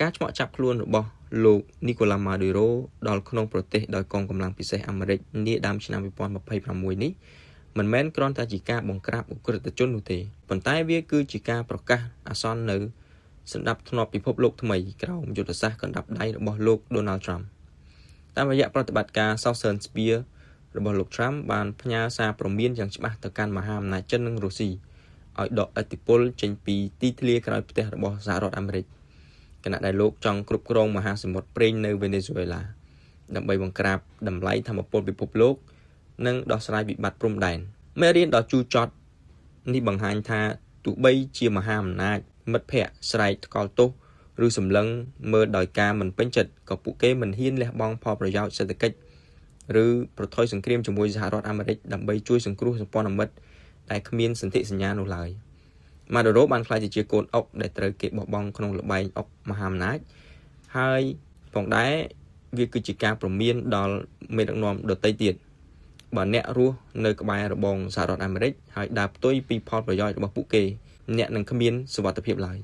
ការឆ្មក់ចាប់ខ្លួនរបស់លោកនីកូឡាម៉ាឌូរ៉ូដល់ក្នុងប្រទេសដោយកងកម្លាំងពិសេសអាមេរិកនាដើមឆ្នាំ2026នេះមិនមែនគ្រាន់តែជាការបង្ក្រាបឧក្រិដ្ឋជននោះទេប៉ុន្តែវាគឺជាការប្រកាសអាសន្ននូវសណ្ដាប់ធ្នាប់ពិភពលោកថ្មីក្រោមយុទ្ធសាស្ត្រកណ្ដាប់ដៃរបស់លោក Donald Trump តាមរយៈប្រតិបត្តិការ Southern Spear របស់លោក Trump បានផ្ញើសារព្រមានយ៉ាងច្បាស់ទៅកាន់មហាអំណាចចិននិងរុស្ស៊ីឲ្យដកឥទ្ធិពលចេញពីទីធ្លាក្រោយផ្ទះរបស់សហរដ្ឋអាមេរិកខណៈដែលលោកចង់គ្រប់គ្រងមហាសមុទ្រប្រេងនៅវេណេស៊ុយអេឡាដើម្បីបង្ក្រាបតម្លៃថាមពលពិភពលោក និងដោះស្រាយវិបត្តិព្រំដែនមេរៀនដ៏ជូរចត់នេះបង្ហាញថាទោះបីជាមហាអំណាចមិត្តភ័ក្តិស្រែកថ្កោលទោសឬសម្លឹងមើលដោយការមិនពេញចិត្តក៏ពួកគេមិនហ៊ានលះបង់ផលប្រយោជន៍សេដ្ឋកិច្ចឬប្រថុយសង្គ្រាមជាមួយសហរដ្ឋអាមេរិកដើម្បីជួយសង្គ្រោះសម្ព័ន្ធមិត្តដែលគ្មានសន្ធិសញ្ញានោះឡើយម៉ាឌូរ៉ូបានក្លាយទៅជាកូនអុកដែលត្រូវគេបោះបង់ក្នុងល្បែងអុកមហាអំណាចហើយផងដែរវាគឺជាការព្រមានដល់មេដឹកនាំដទៃទៀតបើអ្នករស់នៅក្បែររបងសហរដ្ឋអាមេរិកហើយដើរផ្ទុយពីផលប្រយោជន៍របស់ពួកគេអ្នកនឹងគ្មានសុវត្ថិភាពឡើយ។